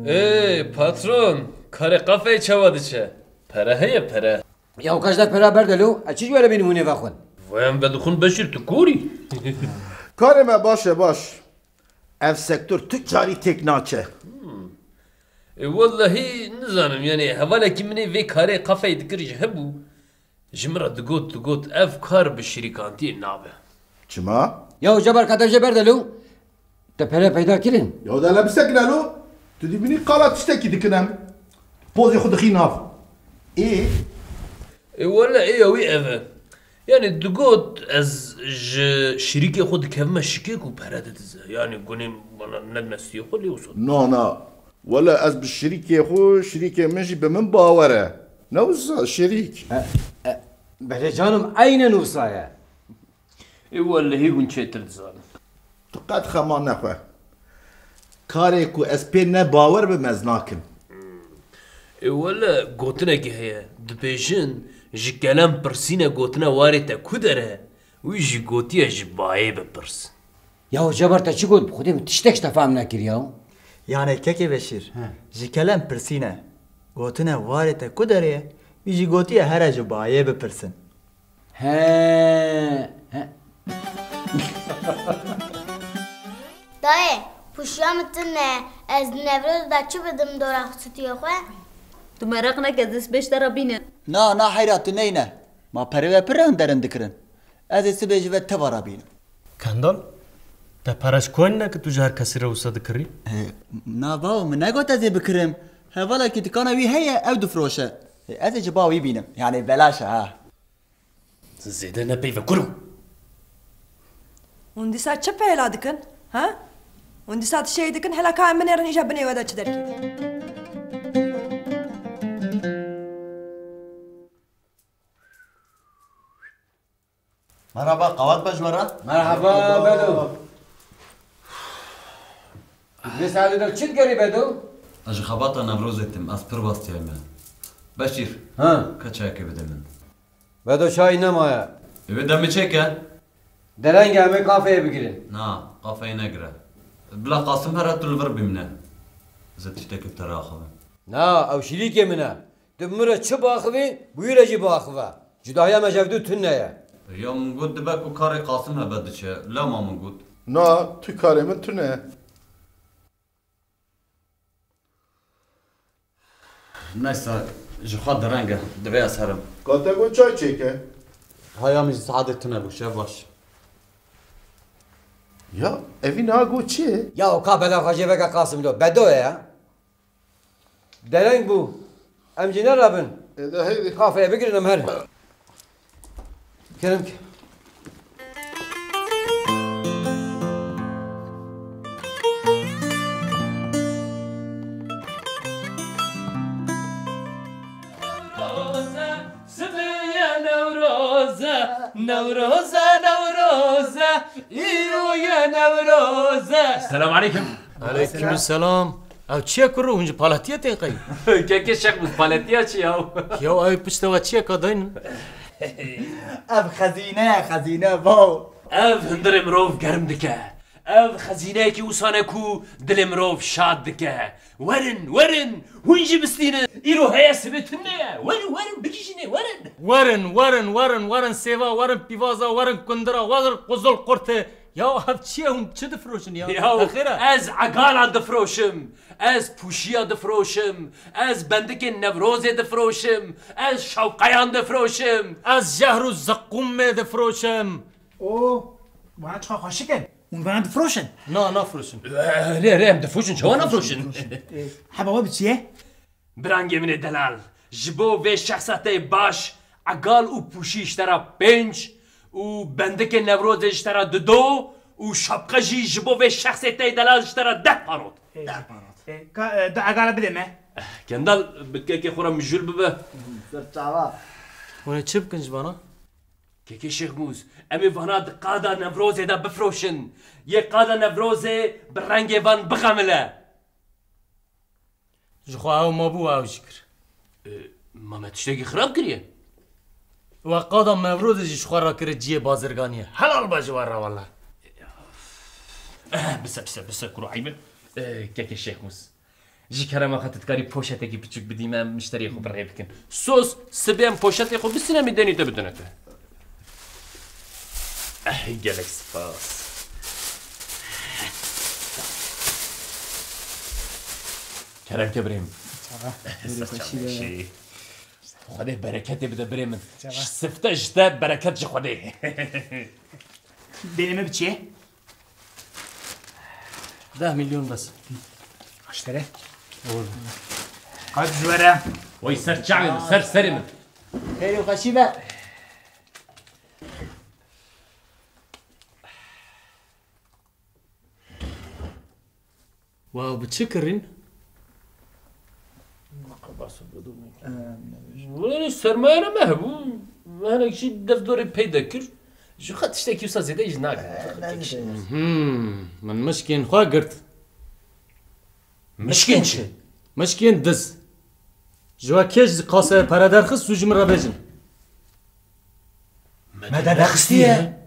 Ê, patron, karê qafeyê çawa diçe? Pere heye, pere. Ya kaş de pera berde lo, ez çi ji we re bînim hûn ê vexwin? Vay em vedixwin Beşîr, tu kor î? Karê me baş e, baş. Ev sektor tu carî têk naçe. Hmm. E, wellehî nizanim, yanî hevalekî min ê vê karê qafeyê dikir jî hebû. Ji min re digot, digot, ev kar bi şirîkantiyê nabe. Çima? Ya Cebar, ka te jê berde lo. Te pere peyda kirin? Ya de le bisekine lo. Tu dibînî qala tiştekî dikin em. Pozê xwe dixî nav. Ê? Ê wele ê ya wî ev e. Yanî digot ez ji şirîkê xwe dikevime şikê ku pere didize. Yanî gunê bana nedime stiyê xwe lê wisa. Na, na. Wele ez bi şirîkê xwe, şirîkê min jî bi min bawer e. Ne wisa şirîk. E, e, belê canim, eynen wisa ye. Ê wellehî hûn çêtir dizanin. Tu qet xema nexwe. Karê ku ez pê ne bawer bim ez nakim. Ê wele gotinekî heye. Dibêjin, ji kelem pirsîne gotine warê te ku der e, wî jî gotiye ji bayê bipirs. Yahu Cebar, te çi got? Bi Xwedê min tiştek ji te fehm nekir ya. Yanê kekê Beşîr, He. ji kelem pirsîne, gotine warê te ku derê ye, wî jî gotiye here ji bayê bipirsin. He, he. Dayê, pûşiya min tune ye. Ez di Newroz de çi bidim dora stûyê xwe? Tu meraq neke, ez ê sibê ji te re bînim. Na, na heyra tu neyne. Ma perê we pir rehin derin dikirin. Ez ê sibê ji ve teva re bînim. Kendal, te pere ji ku ne ki tu ji her kesî re wisa dikirî? E, na bawo, min negot ez ê bikirim. Hevalekî dikana wî heye, ew difroşe. E, ez ê ji ba wî bînim. Yani belaş e ha. Zêde ne peyve kuro. Hûn dîsa çi pêla dikin? Ha? Hûn dîsa tiştê dikin, hela ka em binêrin îja binê we de çi derketiye. Merhaba, qawat be ji we re. Merhaba, Bedo. Vê saetê de çi digerî, Bedo? Ez ji xebata Newrozê tim, ez pir westiyayme. Beşîr, ha, ka çayekê bide min. Bedo, çayî nemaye. Ê, wê demê çêke. Dereng e, em ê kafeyê bigirin. Na, kafeyê negire. Bila Qasim here, tu li vir bimîne. Ez ê tiştekî bi te re axivim. Na, ew şirîkê min e. Tu bi min re çi biaxivî, bi wî re jî biaxive. Cudahiya me ji hevdû tune ye. Ya min got dibe ku karê Qasim hebe diçe. Lema min got. Na, tu karê min tune ye. Neyse, ji xwe dereng e. Divê ez herim. Ka te got çay çêke. Haya min ji saetê tune bû, şev baş. Ya, evî niha got çi? Ya, o ka bela xwe jê veke Qasim lo. Bedo ye ya. Dereng bû. Em jî nerabin. Ê de heydi. Kafeye bigirin em herin. Kerem ke. Newroze, sibê ye Newroze, Newroze, Newroze, îro ye Newroze. Selam aleyküm. Aleyküm selam. Ew çi ye kuro? Hûn ji palatiye tên qey? Kekê Şêxmûs, paletiya çi ya? Ya ew pişta we çi ye ka daynin? Ev xezîne ye, xezîne, baw. Ev hundirê mirov germ dike. Ev xezîneyekî wisa ne ku dilê mirov şad dike. Werin, werin, hûn jî bistînin. Îro heye, sibê tune ye. Werin, werin, bigihîjînê, werin. Werin, werin, werin, werin sêva, werin pîvaza, werin kundira, werin quzul qurtê. Ya ev çi ye, hûn çi difroşin ya? Ya, xêr e? Ez egala difroşim, ez pûşiya difroşim, ez bendikên Newrozê difroşim, ez şewqeyan difroşim. Ez jehr û zeqûmê difroşim. O, vana çiqa xweşik in. Hûn vana difroşin? Na, nafroşin. Erê, erê, em difroşin, çawa nafroşin? Heba we bi çi ye? Birangê min ê delal, ji bo vê şexsa te yê baş, egal û pûşî ji te re pênc û bendikê Newrozê ji te re dido û şapqe jî ji bo vê şexsê te yê delal ji te re deh parot. Deh parot. E, ka, e, du egala bide me. Kendal, bi kekê xwe re mijûl bibe. Ser çava. Hûn ê çi bikin ji vana? Kekê Şêxmûs, em ê vana di qada Newrozê de bifroşin. Yê qada Newrozê bi rengê van bixemile. Ji xwe ew mabû, ew jî kir. E, ma me tiştekî xirab kiriye? We qada Newrozê jî ji xwe re kire cihê bazirganiyê. Helal be ji we re wele. Eh, bise, bise, bise, kuro eyb e. Eh, kekê Şêxmûs. Ji kerema xwe tu dikarî poşetekî piçûk bidî me, em mişteriyê xwe bi rê bikin. Sos, sibê em poşetê xwe bistîne, em ê denî te bidine te. Eh, gelek spas. Kerem ke birêm. Çava. Ser çavê şî. Xwedê bereketê bide birê min. Çava. Sifte ji te, bereket ji Xwedê. Dêlê me bi çi ye? Deh milyon bes. Aştere. Qad ji we re. Oy ser çavê min, ser serê min. Xêr û xweşî be. Wow, bi çi kirîn? Wele sermaye ne me hebû. Hinek jî def dorê peyde kir. Ji xwe tiştekî wisa zêde jî nagirim. Hmm, min mişkên xwe girt. Mişkên çi? Mişkên diz. Ji we kê ji kaseyê pere derxist û ji min re bêjin. Me te derxistiye.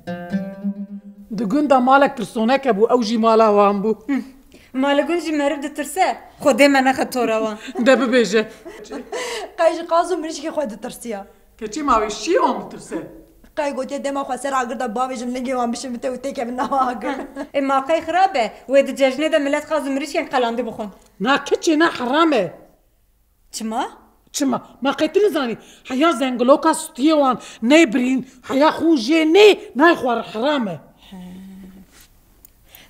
Di gund de malek tirsonek hebû, ew jî mala wan bû. Ma li gund jî meriv ditirse, Xwedê me nexe tora wan. De bibêje. Qey ji qaz û mirîşkê xwe ditirsiya. Keçî ma wê şî wan bitirse. Qey gotiye dema xwe ser agir de bavêjin lingê wan bişimite û têkevin nava agir. Ê ma qey xirab e, wê di cejnê de milet qaz û mirîşkên qelandî bixwin. Na keçê, na heram e. Çima? Çima? Ma qey tu nizanî? Heya zengiloka stûyê wan neyê birîn, heya xûn jê nê, nayê xwarin, heram e.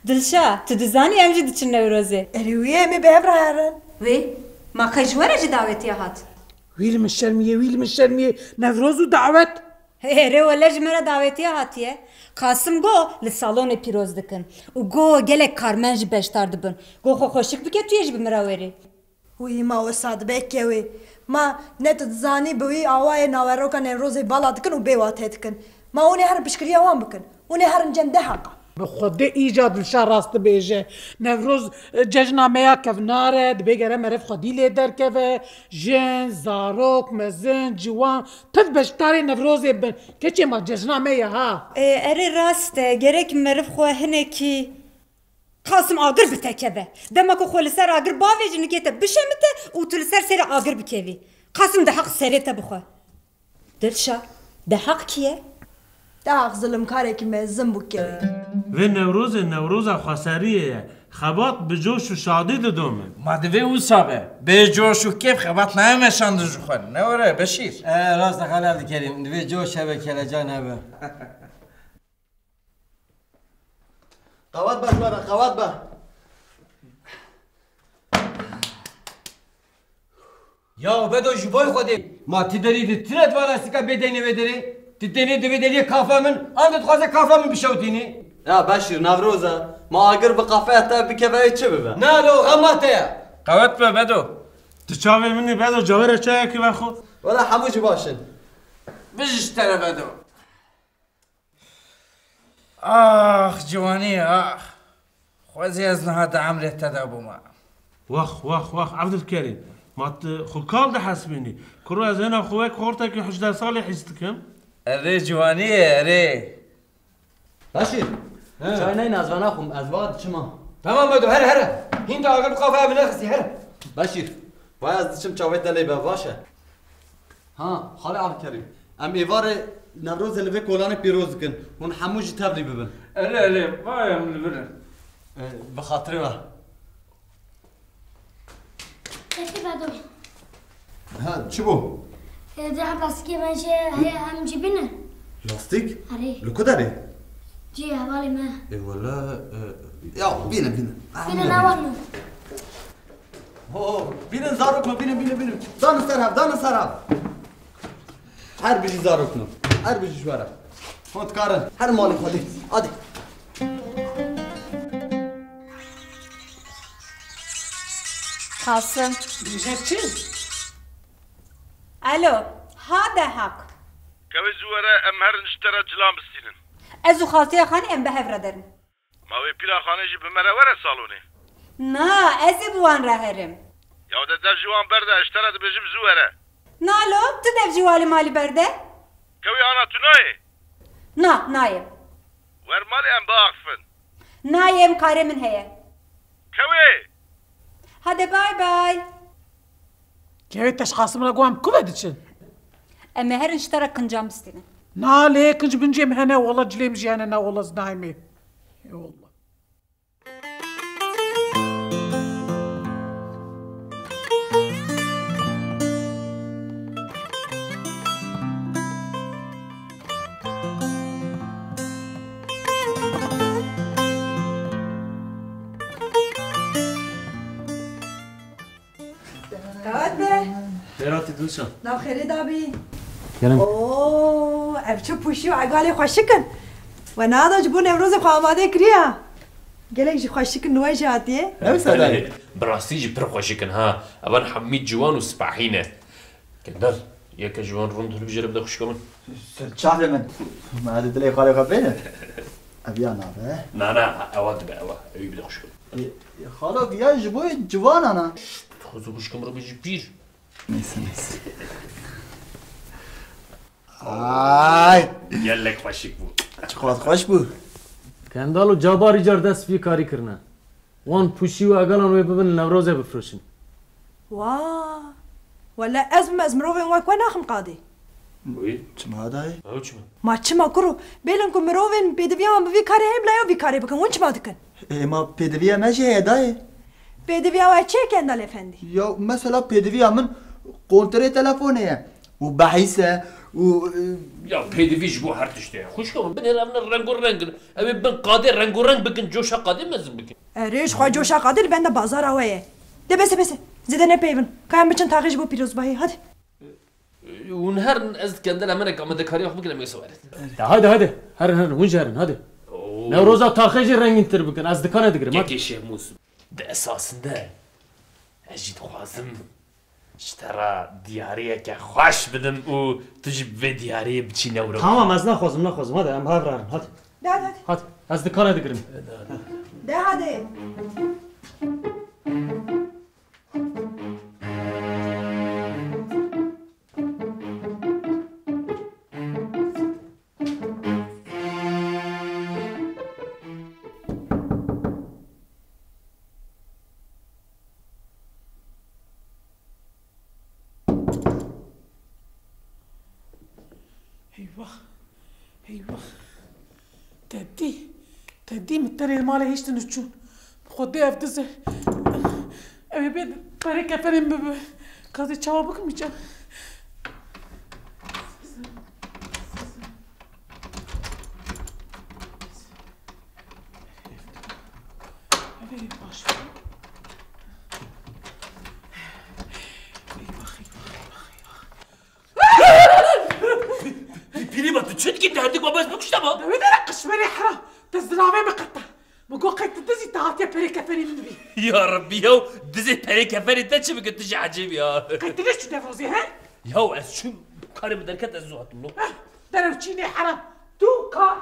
Dilşa, tu dizanî em jî diçin Newrozê? Erê wî ye, em ê bi hev re herin. Wê, ma qey ji we re jî dawetiye hat? Wî li min şermiyê, wî li min şermiyê. Newroz û dawet. Erê wele ji me re dawetiye hatiye. Qasim got li salonê pîroz dikin. Û got gelek karmend jî beşdar dibin. Got xwe xweşik bike tu yê jî bi min re wêrî. Wî ma wisa dibe kewê. Ma ne tu dizanî bi wî awayê naveroka Newrozê bala dikin û bê wate dikin. Ma hûn ê herin piştgiriya wan bikin. Hûn ê herin cem Deheqa. Bi Xwedê îca Dilşa rast dibêje. Newroz, e, cejna me ya kevnar e, dibê gere meriv xwedî lê derkeve. Jin, zarok, mezin, ciwan, tev beşdarê Newrozê bin. Keçê ma cejna me ye ha. E, erê rast e, gerek meriv xwe hinekî Qasim agir bitekeve. Dema ku xwe li ser agir bavêjî, nikê te bişemite û tu li ser serê agir bikevî. Qasim Deheq serê te bixwe. Dilşa, Deheq kî ye? Deheq zilimkarekî mezin bû kewê. Vê Newrozê Newroza xweseriyê ye. Xebat bi coş û şadî didome. Ma divê wisa be. Bê coş û kêf xebat nayê meşandin ji xwe. Ne were Beşîr? E, rast e Xalê Evdikerîm. Divê coş hebe, kelecan hebe. Qewet be ji we re, qewet be. Ya Bedo, ji boy Xwedê. Ma ti derî di tine divara sika bê deynê wê derê? Ti deynê divê deriyê kafa min, an dixwaze kafa min bişewtînî? Ya Beşîr, Newroz e. Ma agir bi kafeya te bikeve, ê çi bibe? Na lo, xema te ye. Qewet be Bedo. Tu çavê min î Bedo, cawêre çayekî vexwe. Wela hemû jî baş in. Bij ji te re Bedo. Ax ciwanî ax. Xwezî ez niha di emrê te de bûma. Wax, wax, wax, Evdilkerîm. Ma tu xwe kal dihesibînî? Kuro ez hêna xwe wek xortekî hejdeh salî hîs dikim. Erê ciwanî ye, erê. Beşîr, he, çay neyne ez venaxwim, ez va diçim ha. Tamam Bedo, here, here. Hîn te agir bi kafeya min nexistî, here. Beşîr, va ez diçim çavê te lê be, baş e. Ha, Xalê Evdikerîm. Em êvarê Newrozê li vê kolanê pîroz dikin. Hûn hemû jî tevlî bibin. Erê, erê, va em li vir in. E, bi xatirê we. Kekê Bedo. Ha, çi bû? E, de lastikê me jê heye, em jî bînin. Lastik? Erê. Li ku derê? Cihê hevalê me. E, wele, e, ya, bînin, bînin. Bînin, ne var mı? Ho, ho, bînin zarokno, bînin, bînin, bînin. Danin ser hev, danin ser hev. Her bijî zarokno. Her bijî ji we re. Hûn dikarin. Her malê Xwedê. Hadi. Qasim. Dibêje çi? Alo. Ha Deheq. Kewê zû were, em herin ji te re cilan bistînin. Ez û Xaltiya Xanî em bi hev re derin. Ma wê pîra Xanê jî bi me re were salonê? Na, ez ê bi wan re herim. Ya de dev ji wan berde, ez ji te re dibêjim zû were. Na lo, tu dev ji walê malî berde? Kewê ana tu nayê? Na, nayêm. Wer malê em biaxifin. Nayêm, karê min heye. Kewê! Hade bay bay. Kewê teşxasim re got em ku ve diçin? Em ê herin ji te re kincan bistînin. Na lê kinc mincê min hene, wela cilê min jî hene, na wela ez nayêm ê. Ê wela. Qewet be. Xêr hatî Dilşa. Nav xêrê dabî. Kerem. Oo, ev çi pûşî û egalê xweşik in. We nada ji bo Newrozê xwe amade kiriya. Gelek jî xweşik in, li we jî hatiye. Ew sedayê. Bi rastî jî pir xweşik in ha. Evan hemî ciwan û sipahî ne. Kendal, yeke ji wan rind hilbijêre bide xwişka min. Çavê min. Me hadi dilê xalê xwe bêne. Ev ya nabe. Na, na, ewa dibe, ewa. Ewî bide xwişka min. E, xalo viya ji bo ciwanan a. Şşt, dixwazim xwişka min re bêjî pîr. Neyse, neyse. Ay! Gelek xweşik bû. Çiqas xweş bû. Kendal û Cabar îcar dest vî karî kirine. Wan pûşî û egalan wê bibin Newrozê bifroşin. Wa! Wele ez bim, ez mirovên wek we naxim qadê. Wî? Çima dayê? Ew çima? Ma çima kuro? Bêlin ku mirovên pêdiviya wan bi vî karê heye bila ew vî karê bikin. Hûn çima dikin? Ê, ma pêdiviya me jî heye dayê. Pêdiviya we çi ye Kendal Efendî? Ya mesela pêdiviya min kontirê telefonê ye. Û behîs e û, e, Ya pêdivî ji bo her tiştê ye. Xwişka min, binêr ev ne reng û reng in. Ew ê bin qadê reng û reng bikin, coşa qadê mezin bikin. Erê, ji xwe coşa qadê li benda bazara we ye. De bes e, bes e. Zêde nepeyivin. Ka em biçin taxê ji bo pîrozbahî. Hadi. Hûn herin, ez di Kendala me re amadekarî xwe bikin, em ê werin. De hadi, hadi. Herin, herin. Hûn jî herin, hadi. Oo. Newroza taxê jî rengîntir bikin. Ez dikana digirim, hadi. Kekê Şêxmûs, di esasinde ez jî dixwazim ji te re diyariyeke xweş bidim û tu jî bi vê diyariyê biçî Newroz. Tamam, ez naxwazim, naxwazim. Hadi, em hev re herin, hadi. De hadi, hadi. Hadi, ez dikana digirim. De hadi. Eyvah. Eyvah. Te dî, te dî min tenê li malê hiştin û çûn. Xwedê ev diz e. Ew ê bê perê keferê min bibe. Ka ez ê çawa bikim îcar? Ev ê baş be. Eyvah, eyvah, eyvah, eyvah. Pîrî ma tu çi dikî, tu herdik ma bes bikuşte ma. Ew ê dere qişmerê hera. Te ziravê min qete. Min got qey tu dizî te hatiye perê keferî min bî. Ya Rebbî ya, dizê perê keferê te çi bike, tu jî ecêb ya. Qey tu ne çû Newrozê he? Ya ez çûm, karê min derket ez zû hatim lo. Heh, derew çînê hera. Tu ka.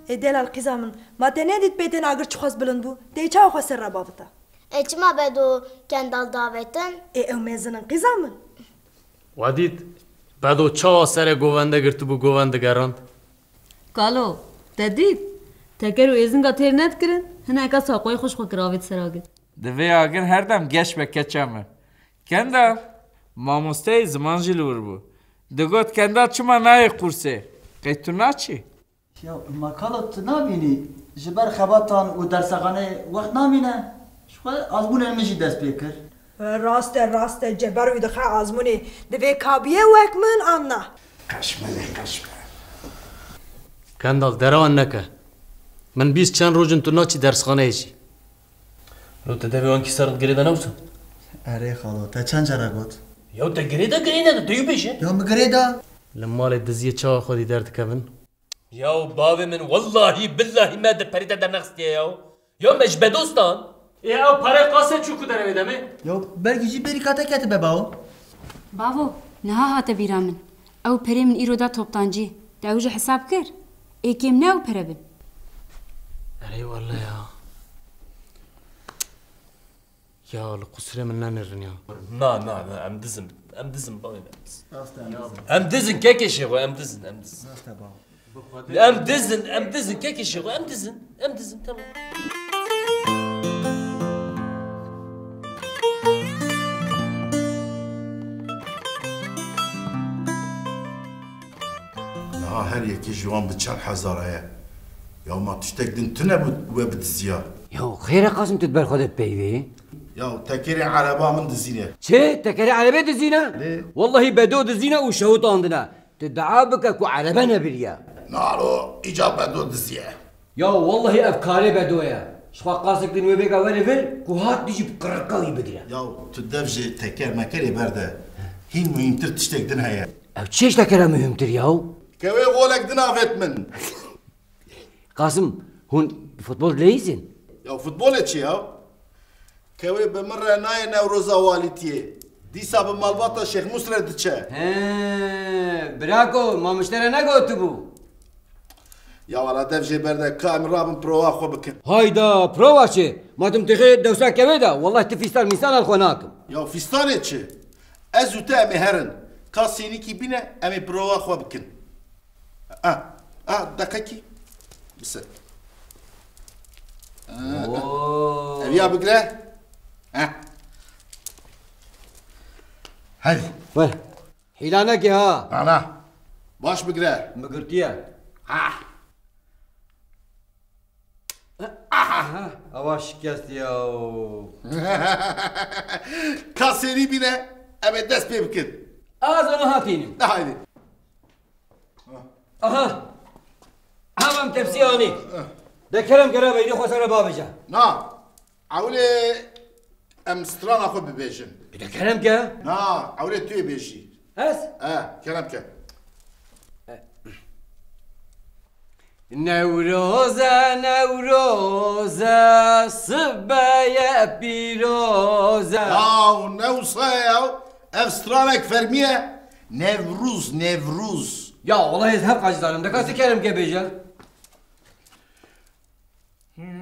Ê delal qîza min, ma te nedît pê tên agir çiqas bilind bû? Tê çawa xwe ser re bavita? Ê çima Bedo Kendal davetin? Ê ew mezin in qîza min. We dît Bedo çawa serê govende girtibû, govend digerand? Kalo, te dît? Teker û êzinga têr nedikirin, hineka saqoyê xwe ji xwe kir avêt ser agir. Divê agir her dem geş be keça me. Kenda, mamosteyê ziman jî li wir bû. Digot, Kenda çima nayê qursê? Qey tu naçî? Ya, ma kalo tu nabînî, ji ber xebatan û dersexaneyê wext namîne? Ji xwe azmûnên min jî dest pê kir. Rast e, rast e, ceber wî dixe azmûnê. Divê ka bûye wek min an na? Qeş me lê qeş be. Kendal, derewan neke. Min bîst çend roj in tu naçî dersxaneyê jî. Lo te devê wan kî ser girê de newsa? Erê xalo, te çend cara got? Ya te girê de, girê nede, tu yê bêje. Ya min girê da. Li malê diziyê çawa xwedî derdikevin? Ya bavê min, wellahî billahî me di perê te dernexistiye ya. Ya me ji Bedo stan. Ê ew pere qase çû ku derevê de me? Ya belkî jî bêrîka te ketibe bawo. Bavo, niha hate bîra min. Ew perê min îro da toptancî. Te ew jî hesab kir? Ê kêm ne ew pere bin. Erê welle ya. Ya li qusirê min nenêrin ya. Na, na, na, em dizin. Em dizin, bavê me, em dizin. Rast e, em dizin. Em dizin, kekê Şêxo, em dizin, em dizin. Rast e, bavo. Em dizin, em dizin, kekê Şêxo, em dizin. Em dizin, temam. Niha her yekê ji wan bi çend hezar heye. Ya ma tiştek din tune bû we bidiziya. Ya xêr e Qasim, tu di ber xwe de dipeyivî? Ya tekerê ereba min dizîne. Çi? Tekerê erebê dizîne? Lê? Wellahî Bedo dizîne û şewitandine. Tu dua bike ku erebe nebiriye. Nalo, îca Bedo diziye. Ya wellahî ev karê Bedo ye. Ji xwe qasek din wê bêga were vir, ku hat dijî bi qirqa wî bigire. Ya tu dev ji teker mekerê berde. Hîn muhîmtir tiştek din heye. Ew çi ji tekera muhîmtir ya? Kewê golek din avêt min. Qasim, hûn futbol dileyîzin? Ya futbolê çi ya? Kewê bi min re nayê Newroza Walîtiyê. Dîsa bi malbata Şêxmûs re diçe. He, birako, ma min ji te re negotibû? Ya wala dev jê berde, ka em rabin prova xwe bikin. Hayda, prova çi? Ma tu min têxê dewsa kewê de, wellahî tu fîstan mîstan li xwe nakim. Ya fîstanê çi? Ez û tu em ê herin. Ka sênîkî bîne, em ê prova xwe bikin. Ah, ah, deqekî. Bise. Ah, ah. Oo. Ev ya bigre. Ah. Hadi. Ver. Hîla neke ha. Ana. Baş bigire. Mi girtiye. Ah. Aha. Ava şikest ya. Ka serî bîne, em ê dest pê bikin. Az ona hatînim. De haydi. Aha. Aha, em tepsî anî. De kerem kere beydê xwe sere bavêje. Na. Ewlê em strana xwe bibêjin. De kerem ke. Na, ewlê tu yê bêjî. Ez? E, kerem ke. Newroze, Newroze, sibeye pîroze. Yaw, ne wisa ye yaw? Ev stranek fermî ye. Nevrûz, Nevrûz. Ya, wela ez hevqa jî zanim. De ka sê kerem ke bêje.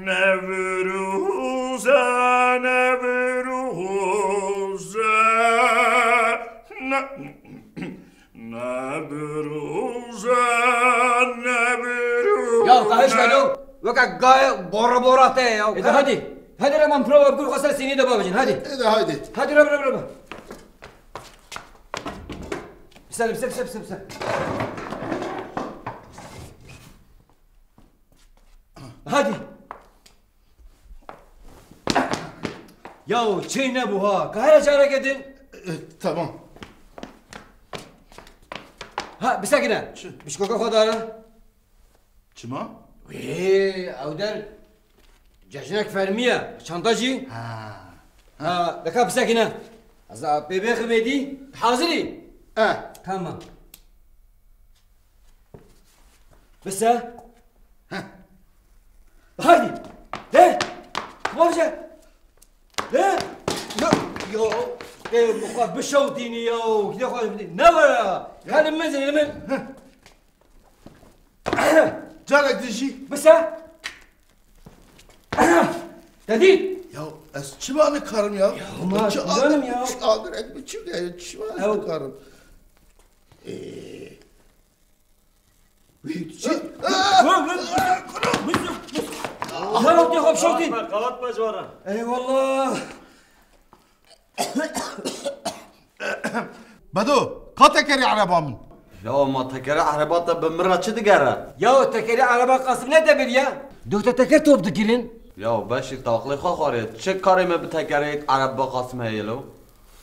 Nevrûze, Nevrûze, ne-, Nevrûze, Nevrûze. Ya, ka hiş vedo. Weke gaye bora bora te ya. E de hadi. Hadi re, em prova bikin, xwe ser sînî de bavêjin. Hadi. E de hadi. Hadi re, re, re. Bisel, bisel, bisel, bisel, bisel. Hadi. Yaw, çêy nebû ha. Ka here careke din. E, tamam. Ha, bisekine. Çi? Bişkoka xwe dare. Çima? Wê, ew der cejnek fermî ye. Çanta jî. Ha. Ha, de ka bisekine. Ez a pê bêxim êdî. Hazirî? E. Tamam. Bise. Heh. Haydi. He. Kuma bije. He. Yo, yo. Ê, bu xwe bişewtînî ya. Gide xwe bidî. Ne var ya? Hadi min zilê min. Carek din jî. Bise. Te dît? Ya ez çima nikarim ya? Ya ma Çi zanim adir, ya. Çi adir, ez çi, çima ez Ew. nikarim? Ee. Çi? Aha, te xwe bişewtî. Qalat be, qalat be ji we re. Eyvallah. Bedo, ka tekerê ereba min? Ya ma tekerê ereba te bi min re çi digere? Ya tekerê ereba Qasim ne demir ya? Doktor teker top dikirin. Ya Beşîr, taqlê xwe xwariye. Çi karê me bi tekerê ereba Qasim heye lo?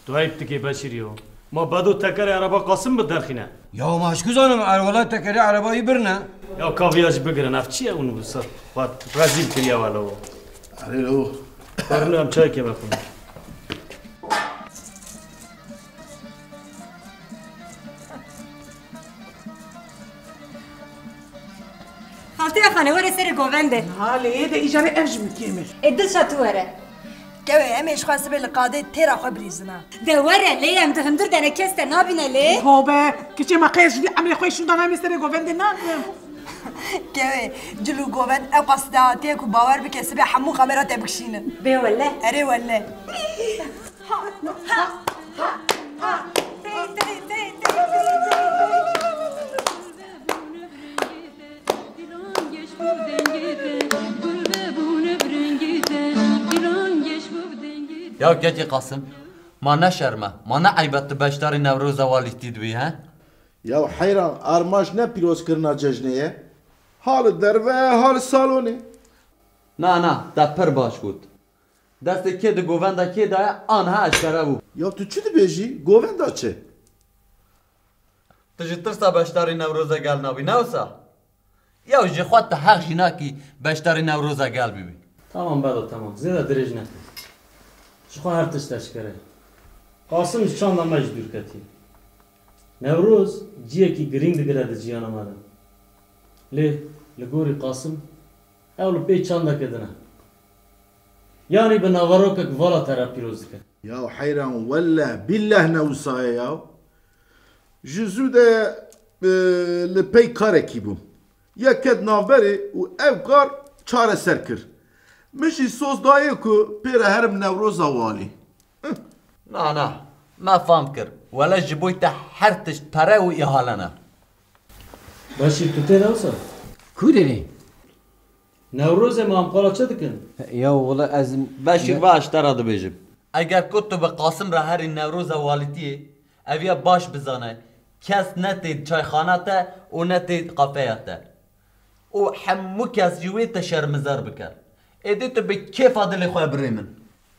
Tu eyb dikê Beşîr yo. Ma Bedo tekerê ereba Qasim bi derxîne. Ya ma ji ku zanim, er wela tekerê ereba wî birine. Ya kaviya jî bigirin, ev çi ye hûn bi ser xwe rezîl kiriye welo. Erê lo. Xwarin em çayekê vexwin. Xaltê Efane, were serê govendê. Ha, lê yê de îcarê ev ji min kêm e. Ê Dilşa, tu were. Kewê, em ê ji xwe sibê li qadê têra xwe birîzin a. De were, lê em di hundir de ne kes te nabîne lê. Tobe, kiçê me qey ez ji vî emrê xwe şûndan em ê serê govendê nakim. Kewê, cil û govend ew qas dahatiye ku bawer bike sibê hemû kamera te bikişînin. Bê wele. Erê wele. Ya Kekê Qasim, ma ne şerm e, ma ne eyb e tu beşdarî Newroza walîtî dibî, he? Ya heyran, armanc ne pîrozkirina cejnê ye? Ha li derve, ha li salonê. Na, na, te pir baş got. Destê kê di govenda kê de ye, aniha eşkere bû. Ya tu çi dibêjî? Govenda çi? Tu ji tirsa beşdarî Newroza gel nabî, ne wisa? Ya ji xwe tu heq jî nakî beşdarî Newroza gel bibî. Tamam Bedo, tamam. Zêde dirêj neke. Ji xwe her tişt eşkere ye. Qasim ji çanda me jî dûr ketiye. Newroz ciyekî girîng digire di jiyana me de. Lê li gorî Qasim ew li pey çandeke din e. Yanî bi naverokek vala te re pîroz dike. Ya heyran, welleh billeh ne wisa ye ya. Ji zû de, e, li pey karekî bûm. Yek ket navberê û ev kar çareser kir. Min jî soz dayê ku pê re herim Newroza walî. Na, na, me fam kir. Wele ji bo te her tişt pere û îhale ne. Beşîr, tu tê de wisa? Ku derê? Newrozê me em qala çi dikin? Ya wele ez Beşîr, va ez te re dibêjim. Eger ku tu bi Qasim re herî Newroza walîtiyê, Ev ya baş bizane, kes ne tê çayxana te û ne tê kafeya te. Û hemû kes ji wê te şermizar bike. Êdî tu bi kêfa dilê xwe birê min.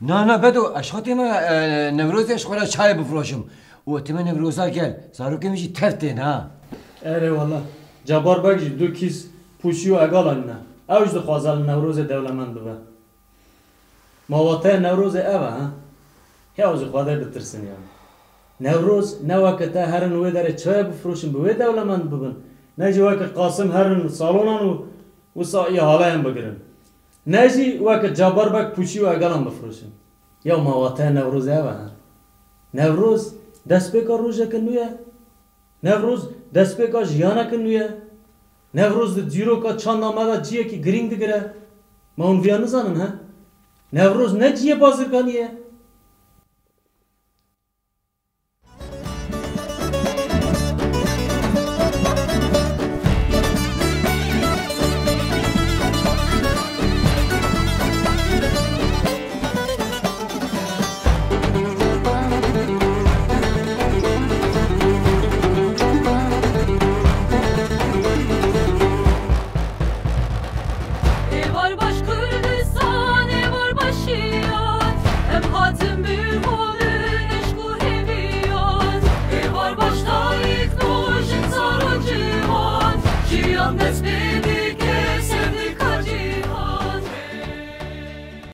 Na, na, Bedo, ez xwe tême, e, Newrozê ez xwe re çayê bifroşim. Û tême Newroza gel, zarokê min jî tev tên, ha. Erê wala, Cabbar Beg jî du kîs pûçî û egal anîne. Ew jî dixwaze li Newrozê dewlemend bibe. Ma wateya Newrozê ev e, ha? Ya ji Xwedê bitirsin ya. Newroz ne weke te herin wê derê çaya bifroşin, bi wê dewlemend bibin. Ne jî weke Qasim herin salonan û wisa îhaleyan bigirin. Ne jî weke Cabbar Beg pûçî û egalan bifroşin. Ya ma wateya Newrozê ev e, ha? Newroz destpêka rojeke nû ye. Newroz destpêka jiyaneke nû ye. Newroz di dîroka çanda me de ciyekî girîng digire. Ma hûn viya nizanin, he? Newroz ne ciyê bazirganî ye,